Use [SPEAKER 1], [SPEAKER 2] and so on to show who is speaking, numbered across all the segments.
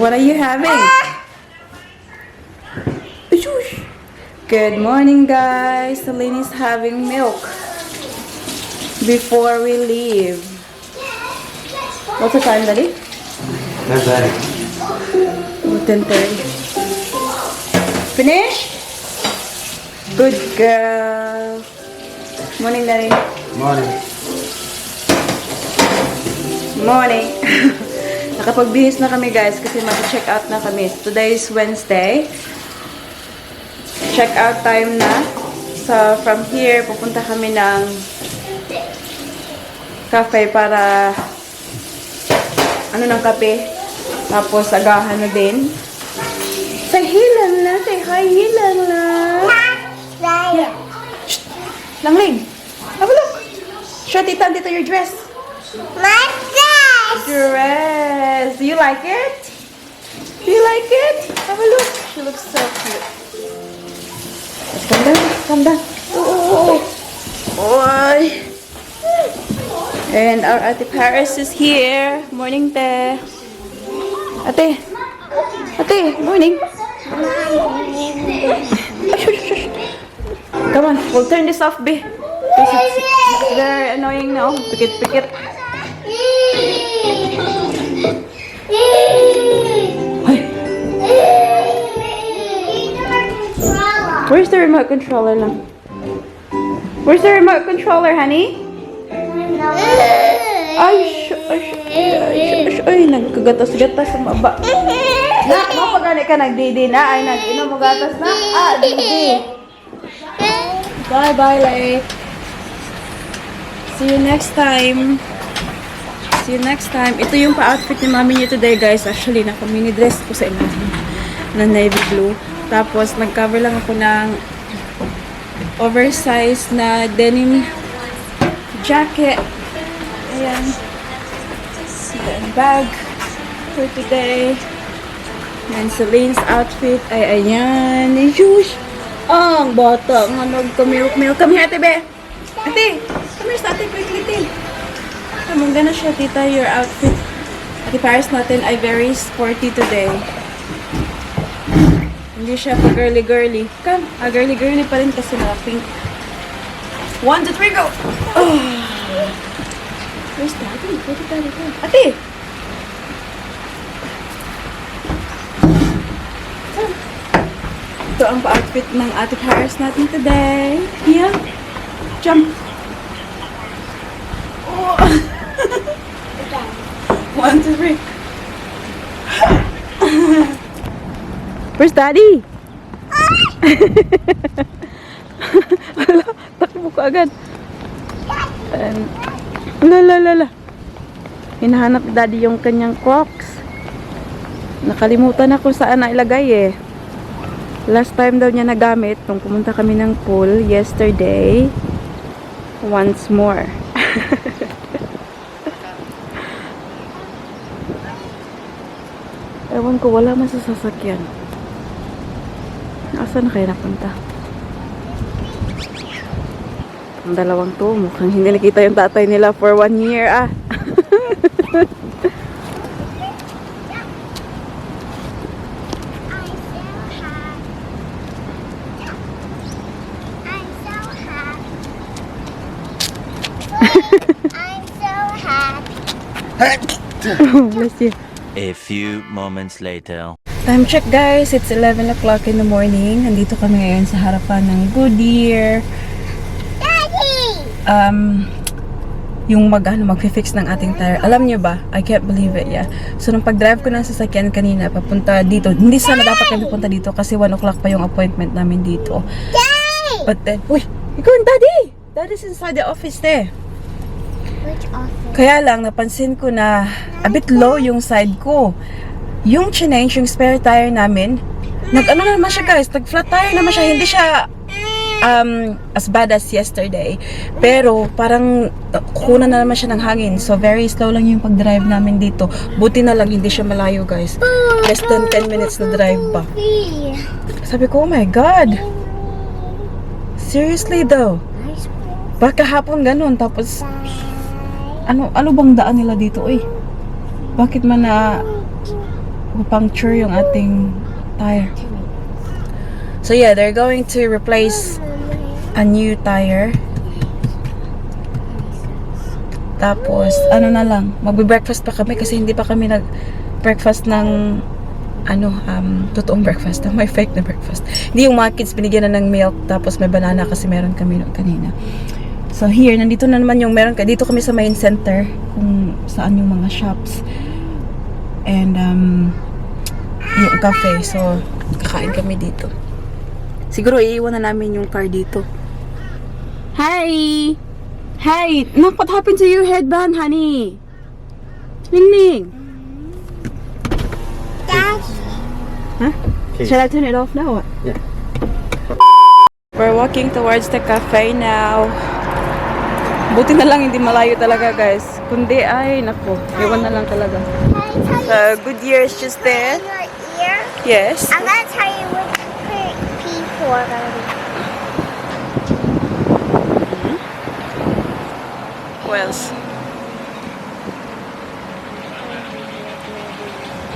[SPEAKER 1] What are you having? Good morning, guys. Celine is having milk before we leave. What's the time, Daddy?
[SPEAKER 2] 10:30.
[SPEAKER 1] 10:30. Finish? Good girl. Morning, Daddy.
[SPEAKER 2] Morning.
[SPEAKER 1] Morning. Nakapagbihis na kami, guys, kasi mag-check out na kami. Today is Wednesday. Check out time na. So, from here, pupunta kami ng cafe para ng kape. Tapos, agahan na din. Say hilang na. Say hi, hilang na. Yeah. Shh. Langling. Have a look. Show Tita your dress.
[SPEAKER 3] My dress!
[SPEAKER 1] Dress. Do you like it? Do you like it? Have a look. She looks so cute. Let's come down. Come down. Oh. Boy. And our Ate Paris is here. Morning, te. Ate. Ate, morning. Come on, we'll turn this off, be. Because it's very annoying now. Pikit, pikit. Where's the remote controller lang? Where's the remote controller, honey? Ay, nagkagatas-gatas sa baba. Na, mapagani ka nagdidi na. Ay, nag-inom mo gatas na. Didi. Bye-bye, Lay. See you next time. See you next time. Ito yung pa-outfit ni mami niyo today, guys. Actually, naka-mini dress ko sa inyo na navy blue. Tapos, nag-cover lang ako ng oversized na denim jacket. Ayan. Then, bag for today. And Celine's outfit ay ayan. Yush! Ang bata nga nagka-milk-milk. Come here, Ate Be. Ate! Come here sa ate quickly, Ate. Come on, gana siya, tita, your outfit. Ate Paris natin ay very sporty today. Hindi siya pa girly-girly. Come, girly-girly pa rin kasi na pink. 1, 2, 3, go! Oh. Where's Daddy? Where's Daddy? Ate! Ito ang pa-outfit ng Ate Paris natin today. Yeah. Jump. Oh. 1, 2, 3. Where's Daddy? Wala, takbo ko agad. Lala. Hinahanap ni Daddy yung kanyang Crocs. Nakalimutan na kung saan na ilagay eh. Last time daw niya nagamit nung pumunta kami ng pool yesterday. Once more. Ewan ko, wala man sa sasakyan. Nasaan na kayo napunta? Ang dalawang to, mukhang hindi nakita yung tatay nila for 1 year
[SPEAKER 3] I'm so happy.
[SPEAKER 1] Bless you.
[SPEAKER 4] A few moments later.
[SPEAKER 1] Time check, guys. It's 11 o'clock in the morning. Nandito kami ngayon sa harapan ng Goodyear.
[SPEAKER 3] Daddy!
[SPEAKER 1] Yung mag-fix ng ating tire. Alam nyo ba? I can't believe it, yeah. So, nung pag-drive ko ng sasakyan kanina, papunta dito. Hindi sana dapat kami pupunta dito kasi 1 o'clock pa yung appointment namin dito.
[SPEAKER 3] Daddy!
[SPEAKER 1] But then, uy! Ikaw yung Daddy! Daddy's inside the office there.
[SPEAKER 3] Which office?
[SPEAKER 1] Kaya lang, napansin ko na a bit low yung side ko. Yung change, yung spare tire namin, nag-ano na naman siya, guys, nag-flat tire naman siya. Hindi siya as bad as yesterday. Pero parang kukunan na naman siya ng hangin. So very slow lang yung pag-drive namin dito. Buti na lang hindi siya malayo, guys. Less than 10 minutes na drive ba. Sabi ko, oh my God. Seriously though. Baka hapon ganun. Tapos ano bang daan nila dito, eh? Bakit man na puncture yung ating tire. So yeah, they're going to replace a new tire. Tapos, ano na lang, magbe-breakfast pa kami kasi hindi pa kami nag-breakfast ng totoong breakfast. May fake na breakfast. Hindi yung mga kids binigyan na ng milk tapos may banana kasi meron kami kanina. So here, nandito na naman yung meron. Dito kami sa main center kung saan yung mga shops. And yung cafe. So, kakain kami dito. Siguro iiwan na namin yung car dito. Hi! Hi! Nak, what happened to your headband, honey? Ning.
[SPEAKER 3] Daddy.
[SPEAKER 1] Huh? Shall I turn it off now?
[SPEAKER 2] Yeah.
[SPEAKER 1] We're walking towards the cafe now. Buti na lang hindi malayo talaga, guys. Kundi ay, nako, iwan na lang talaga.
[SPEAKER 3] Can I tell you
[SPEAKER 1] So, Goodyear is just there.
[SPEAKER 3] in your ear?
[SPEAKER 1] Yes.
[SPEAKER 3] I'm gonna tell you what P4 gonna be.
[SPEAKER 1] Who else?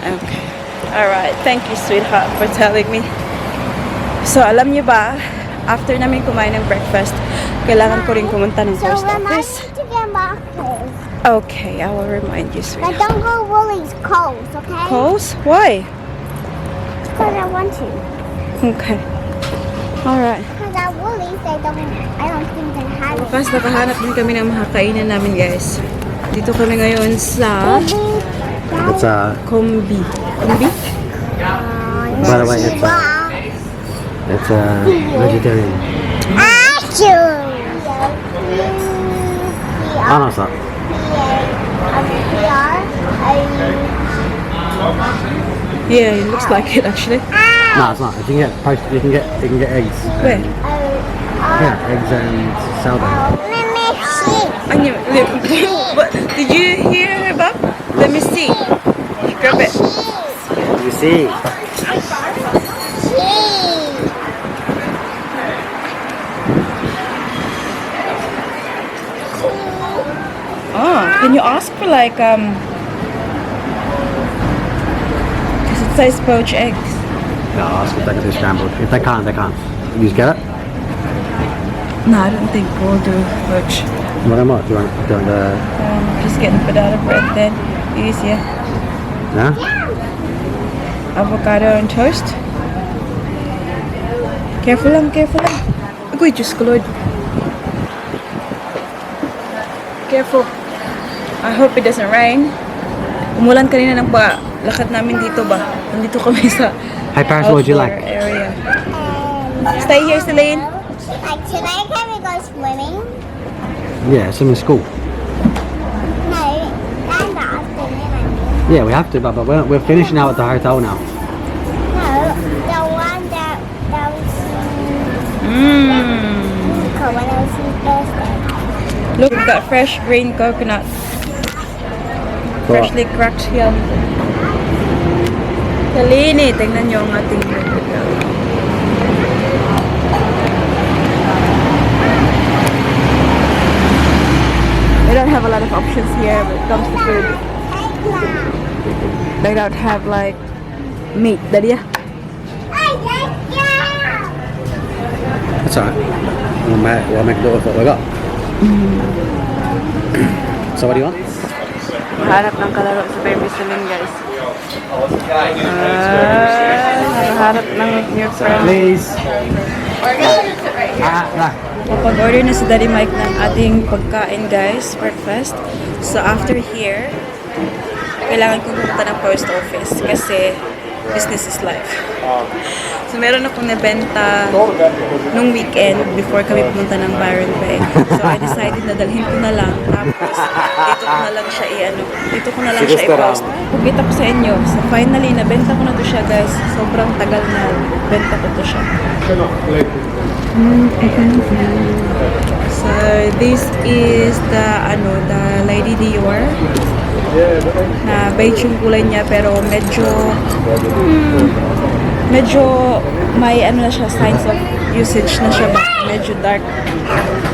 [SPEAKER 1] Okay. Alright. Thank you, sweetheart, for telling me. So, alam niyo ba, after namin kumain ng breakfast, kailangan ko rin pumunta ng
[SPEAKER 3] So
[SPEAKER 1] post
[SPEAKER 3] remind
[SPEAKER 1] office.
[SPEAKER 3] me to get markers.
[SPEAKER 1] Okay, I will remind you,
[SPEAKER 3] Now
[SPEAKER 1] sweetheart.
[SPEAKER 3] don't go Woolies, Coles, okay?
[SPEAKER 1] Coles? Why?
[SPEAKER 3] Because I want to.
[SPEAKER 1] Okay. Alright.
[SPEAKER 3] Because at Woolies, I don't think they have it.
[SPEAKER 1] Bukas nakahanap din kami ng mga kainan namin, guys. Dito kami ngayon sa
[SPEAKER 2] It's
[SPEAKER 1] Kombi. Kombi?
[SPEAKER 2] by the way, it's vegetarian. Oh no, it's not.
[SPEAKER 1] Yeah, it looks like it actually.
[SPEAKER 2] No, it's not. You can get eggs.
[SPEAKER 1] Where?
[SPEAKER 2] Yeah, eggs and salad.
[SPEAKER 1] I knew What? Did you hear about? Let me see. Grab it.
[SPEAKER 2] You see?
[SPEAKER 1] Oh, can you ask for like because it says poached eggs.
[SPEAKER 2] No, ask if they can do scrambled. If they can't, they can't. You just get it?
[SPEAKER 1] No, I don't think we'll do poached.
[SPEAKER 2] What am I? Do you want the...
[SPEAKER 1] Just getting banana bread then. Easier.
[SPEAKER 2] No?
[SPEAKER 1] Avocado and toast. Careful lang, careful lang. Agoy, Diyos ko Lord. Careful. I hope it doesn't rain. Umulan kanina ng lakad namin dito ba? Nandito kami sa
[SPEAKER 2] Hey Paris, what would you like?
[SPEAKER 1] outdoor area. Stay here, Celine.
[SPEAKER 3] Like tonight, can we go swimming?
[SPEAKER 2] Yeah, it's in the school.
[SPEAKER 3] No, that's not swimming.
[SPEAKER 2] Yeah, we have to, but we're finishing now at the hotel now.
[SPEAKER 3] No, the one that was Nico when it was his birthday.
[SPEAKER 1] Look, we've got fresh green coconut. Freshly cracked yan. Kalini, tingnan nyo ang ating burger. They don't have a lot of options here when it comes to food. They don't have like meat, Dalia.
[SPEAKER 2] That's alright. We'll make do with what we got. So what do you want?
[SPEAKER 1] Mahanap ng kalaro sa baby Celine, guys. Mahanap ng milk from...
[SPEAKER 2] Please.
[SPEAKER 1] Kapag-order na si Daddy Mike ng ating pagkain, guys, breakfast. So, after here, kailangan kong pumunta ng post office kasi business is life. So, meron akong nabenta nung weekend before kami pumunta ng Byron Bay. So, I decided na dalhin ko na lang. Tapos, dito ko na lang siya dito ko na lang siya i-post. Pagkita ko sa inyo. So, finally, nabenta ko na to siya, guys. Sobrang tagal na benta ko to siya. So, this is the Lady Dior. Na beige yung kulay niya pero medyo may na siya signs of usage na siya ba? Medyo dark.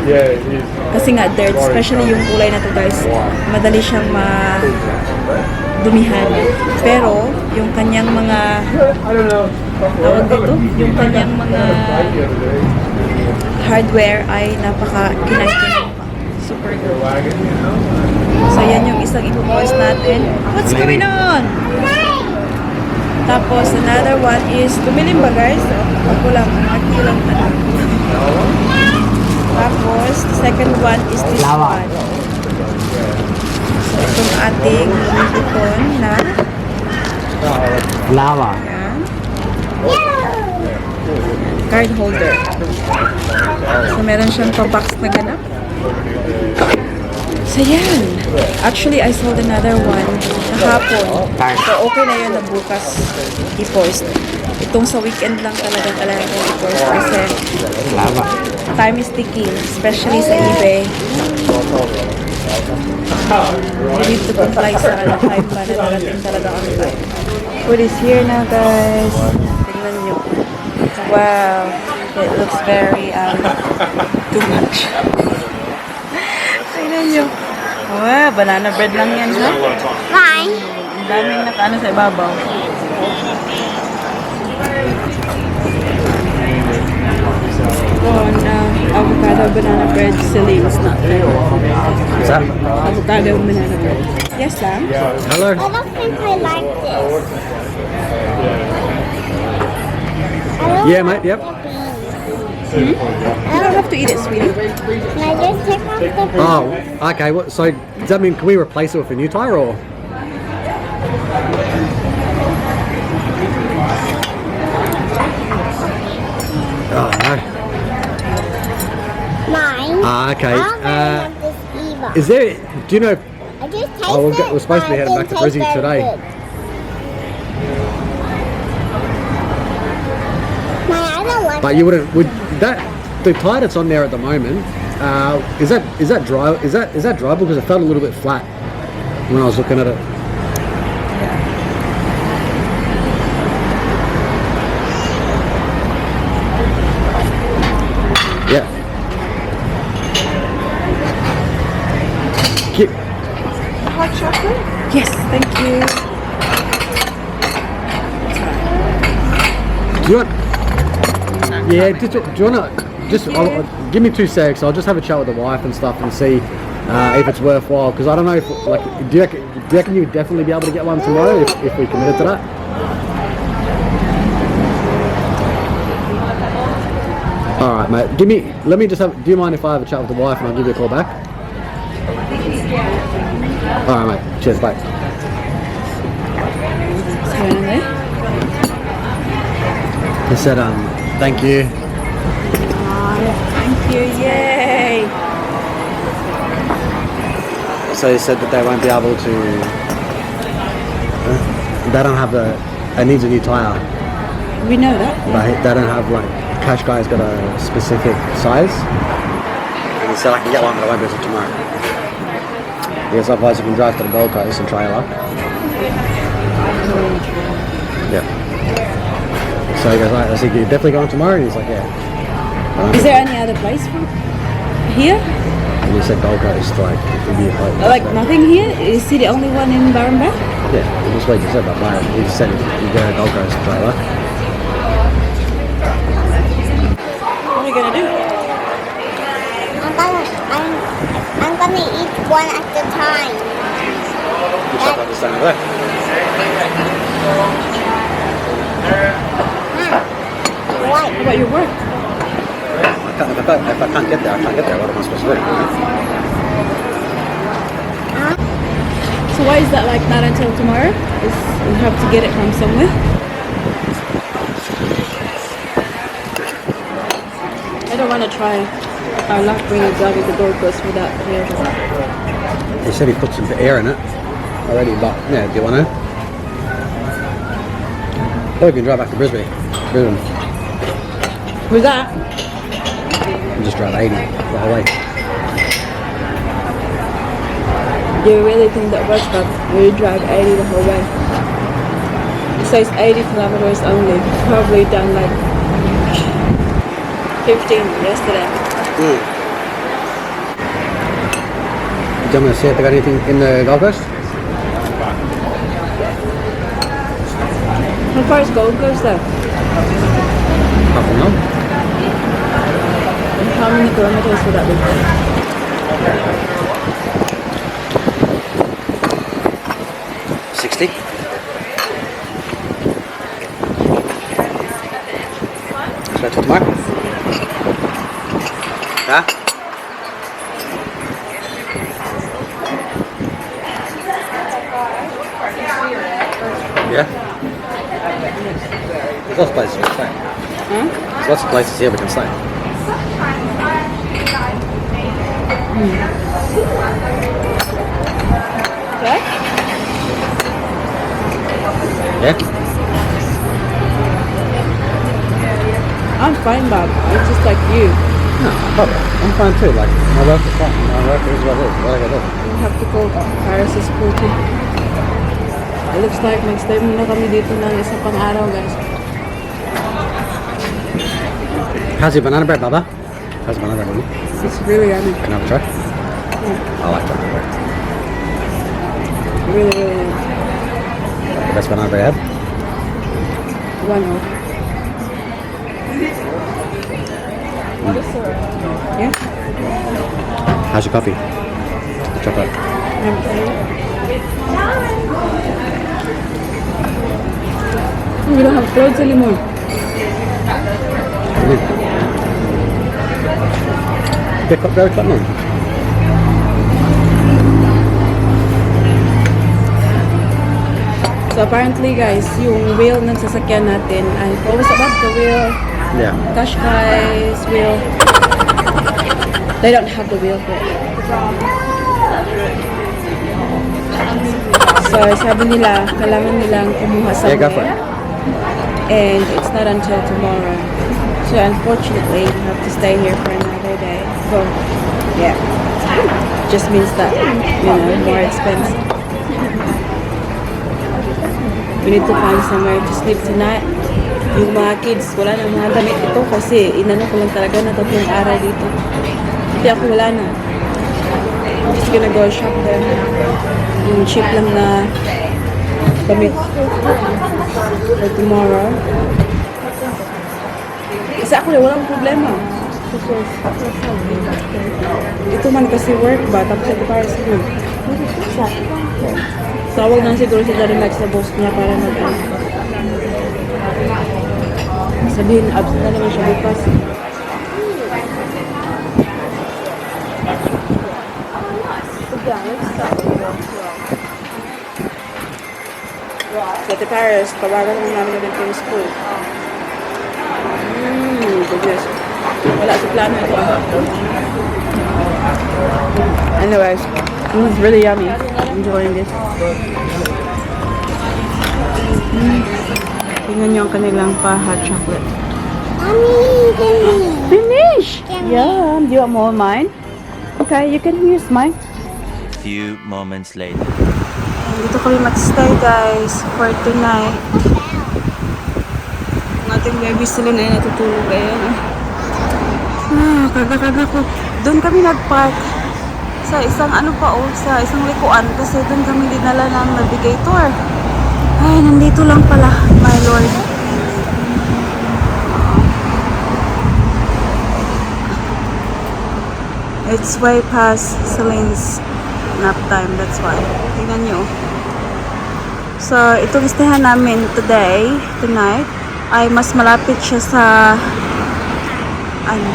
[SPEAKER 5] Yeah, it is.
[SPEAKER 1] Kasi nga dirt, especially yung kulay na to guys, madali siyang dumihan. Pero, yung kanyang mga,
[SPEAKER 5] I don't know.
[SPEAKER 1] tawag dito, yung kanyang mga hardware ay napaka-kinang-kinang pa. Super good. So, yan yung isang ipo-post natin. What's going on? Tapos, another one is, tumilim ba guys? Ako lang, lang ano. Tapos, the second one is this one. So, itong ating ipon na
[SPEAKER 2] Lava.
[SPEAKER 1] yan. Card holder. So, meron siyang pa-box na ganap. So, yan. Actually, I sold another one kahapon. So, okay na yun na bukas i-post. Itong sa weekend lang talaga kong i-post kasi
[SPEAKER 2] Lava.
[SPEAKER 1] time is ticking, especially sa eBay. You need to comply sa time pa na darating talaga on time. Food is here now, guys. Tingnan nyo. Wow. It looks very too much. Tingnan nyo. Wow, banana bread lang yan, ha?
[SPEAKER 3] Fine.
[SPEAKER 1] Ang daming nakaano sa ibabaw. Avocado banana bread silly is not there.
[SPEAKER 2] What's that?
[SPEAKER 1] Avocado banana bread. Yes, Sam?
[SPEAKER 2] Hello.
[SPEAKER 3] I don't think I like this. I don't
[SPEAKER 2] Yeah,
[SPEAKER 3] like
[SPEAKER 2] mate, yep.
[SPEAKER 3] the beans.
[SPEAKER 1] You don't have to eat it, sweetie.
[SPEAKER 3] Can I just take off the beans?
[SPEAKER 2] Oh, okay. What? So does that mean can we replace it with a new tire or? Oh no.
[SPEAKER 3] Mine.
[SPEAKER 2] Okay.
[SPEAKER 3] I don't really have this either.
[SPEAKER 2] Is there? Do you know?
[SPEAKER 3] I just tasted
[SPEAKER 2] Oh, we're supposed to be
[SPEAKER 3] it,
[SPEAKER 2] heading
[SPEAKER 3] but
[SPEAKER 2] back to
[SPEAKER 3] it tastes
[SPEAKER 2] Brisbane
[SPEAKER 3] very
[SPEAKER 2] today.
[SPEAKER 3] good. Mine, I don't like
[SPEAKER 2] But you wouldn't. Would that the tire that's on there at the moment? Is that dry? Is that dryable? Because it felt a little bit flat when I was looking at it. Yeah. Keep.
[SPEAKER 1] Hot chocolate? Yes, thank you.
[SPEAKER 2] Do you want? Yeah. Do you want to just give me 2 secs? I'll just have a chat with the wife and stuff and see if it's worthwhile. Because I don't know if like do you reckon you would definitely be able to get one tomorrow if we committed to that? All right, mate. Let me just have. Do you mind if I have a chat with the wife and I'll give you a call back? All right, mate. Cheers, bye.
[SPEAKER 1] What's going on there?
[SPEAKER 2] He said, thank you.
[SPEAKER 1] Thank you, yay!
[SPEAKER 2] So he said that they won't be able to. They don't have it needs a new tire,
[SPEAKER 1] We know that.
[SPEAKER 2] but they don't have like. Cash guy's got a specific size, and he said I can get one, but I won't be able to tomorrow. Because otherwise, you can drive to the Gold Coast and try it out. Yeah. So he goes, I said, "You're definitely going tomorrow?" And he's like, "Yeah."
[SPEAKER 1] Is there any other place from here?
[SPEAKER 2] And he said Gold Coast, like, it'd be
[SPEAKER 1] Like nothing here? Is he the only one in Barrenback?
[SPEAKER 2] Yeah, this week he said that. Like, he just said you go to Gold Coast and try it out.
[SPEAKER 1] What are you gonna do?
[SPEAKER 3] I'm gonna eat one at a time.
[SPEAKER 2] You should understand that.
[SPEAKER 3] What?
[SPEAKER 1] How about your work?
[SPEAKER 2] If I can't get there, I can't get there. What am I supposed to do?
[SPEAKER 1] So why is that like not until tomorrow? You have to get it from somewhere? I don't want to try our luck when you're driving the Gold Coast without air.
[SPEAKER 2] He said he put some air in it already, but yeah, do you want to? Or you can drive back to Brisbane.
[SPEAKER 1] With that?
[SPEAKER 2] And just drive 80 the whole way.
[SPEAKER 1] Do you really think that works, but we drive 80 the whole way? It says 80 kilometers only. Probably done like 15 yesterday.
[SPEAKER 2] Do you want to see if they got anything in the Gold Coast?
[SPEAKER 1] How far is Gold Coast though?
[SPEAKER 2] Half an hour.
[SPEAKER 1] And how many kilometers would that be?
[SPEAKER 2] 60. Should I talk to Mark? Huh? Yeah. There's lots of places we can stay. There's lots of places here we can stay.
[SPEAKER 1] Okay.
[SPEAKER 2] Yeah?
[SPEAKER 1] I'm fine, Bob. It's just like you.
[SPEAKER 2] No, probably. I'm fine too. Like, my work is fine. My work is what it is. What I gotta do.
[SPEAKER 1] You have to go to Paris is cool too. It looks like mag-stay muna kami dito ng isa pang araw, guys.
[SPEAKER 2] How's your banana bread, Baba? How's your banana bread, Mummy?
[SPEAKER 1] It's really yummy.
[SPEAKER 2] Can I have a try? I like banana bread.
[SPEAKER 1] Really, really yummy.
[SPEAKER 2] The best banana bread I had?
[SPEAKER 1] One more. Yeah?
[SPEAKER 2] How's your coffee? Chocolate.
[SPEAKER 1] We don't have clothes anymore.
[SPEAKER 2] Pick up very cotton on.
[SPEAKER 1] So apparently guys, yung wheel ng sasakyan natin ay what was about the wheel?
[SPEAKER 2] Yeah.
[SPEAKER 1] Qashqai's wheel. They don't have the wheel for it. So sabi nila, kailangan nilang kumuha
[SPEAKER 2] Yeah, go for
[SPEAKER 1] somewhere.
[SPEAKER 2] it.
[SPEAKER 1] And it's not until tomorrow. So unfortunately, we have to stay here for another day. So yeah, just means that, you know, more expensive. We need to find somewhere to sleep tonight. Yung mga kids, wala na mga damit ito kasi inano ko lang talaga na 3 araw dito. Hindi ako wala na. I'm just gonna go shop there. Yung cheap lang na damit for tomorrow. Kasi ako walang problema. Ito man kasi work ba, tapos ito para sa school. Tawag lang siguro si Daddy Max sa boss niya para sabihin, absent na naman siya bukas. Sa Ate Paris, tawagan lang namin ulit yung school. Goodness. Wala sa plano ito. Anyways, it was really yummy. Enjoying this. Tingnan nyo ang kanilang hot chocolate.
[SPEAKER 3] Mommy, give me.
[SPEAKER 1] Finish!
[SPEAKER 3] Give me.
[SPEAKER 1] Yeah, do you want more of mine? Okay, you can use mine.
[SPEAKER 4] Few moments later.
[SPEAKER 1] Dito kami mag-stay guys for tonight. Ang ating baby sila na natutulog. Ayan. Kaga-kaga ko. Doon kami nag-park sa isang sa isang likuan kasi doon kami dinala ng navigator. Ay, nandito lang pala, my lord. It's way past Celine's nap time, that's why. Tingnan nyo. So, itong istahan namin tonight, ay mas malapit siya sa ano?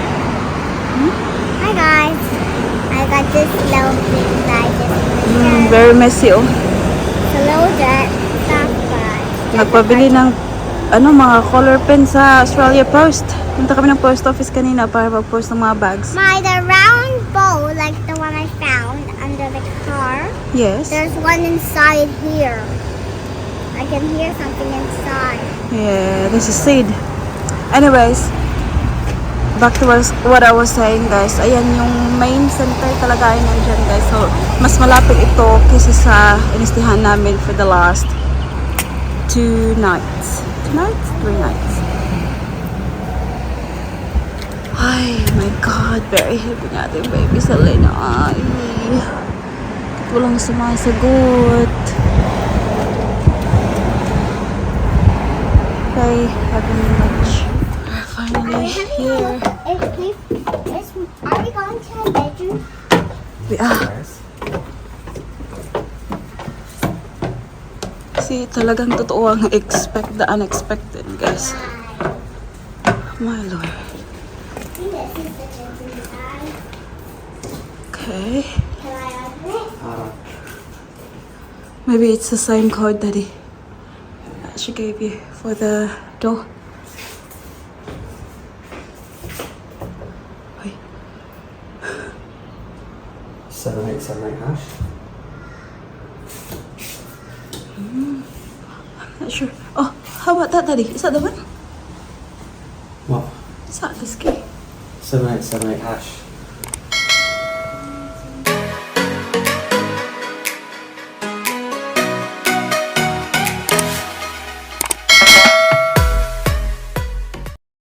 [SPEAKER 3] Hi guys. I got this little thing that I just
[SPEAKER 1] Very messy, oh.
[SPEAKER 3] slow that stuff, but
[SPEAKER 1] Nagpabili ng mga color pen sa Australia Post. Punta kami ng post office kanina para mag-post ng mga bags.
[SPEAKER 3] the round bowl, like the one I found under the car,
[SPEAKER 1] Yes.
[SPEAKER 3] there's one inside here. I can hear something inside.
[SPEAKER 1] Yeah, this is seed. Anyways, back to what I was saying, guys. Ayan, yung main center talaga ay nandyan, guys. So, mas malapit ito kaysa sa inistihan namin for the last 2 nights. 2 nights? 3 nights. Ay, my God. Very happy nga ating baby sa Lena. Ay. Walang sumasagot. Okay, having lunch. We're finally here.
[SPEAKER 3] Are we going to the bedroom?
[SPEAKER 1] We are. See, talagang totoo ang expect the unexpected, guys. My Lord. Okay.
[SPEAKER 3] Can I open it?
[SPEAKER 2] Maybe
[SPEAKER 1] Maybe it's the same code, Daddy, that she gave you for the door. Wait.
[SPEAKER 2] 7878 hash.
[SPEAKER 1] Not sure. Oh, how about that, Daddy? Is that the one?
[SPEAKER 2] What?
[SPEAKER 1] Is that this key?
[SPEAKER 2] 7878 hash.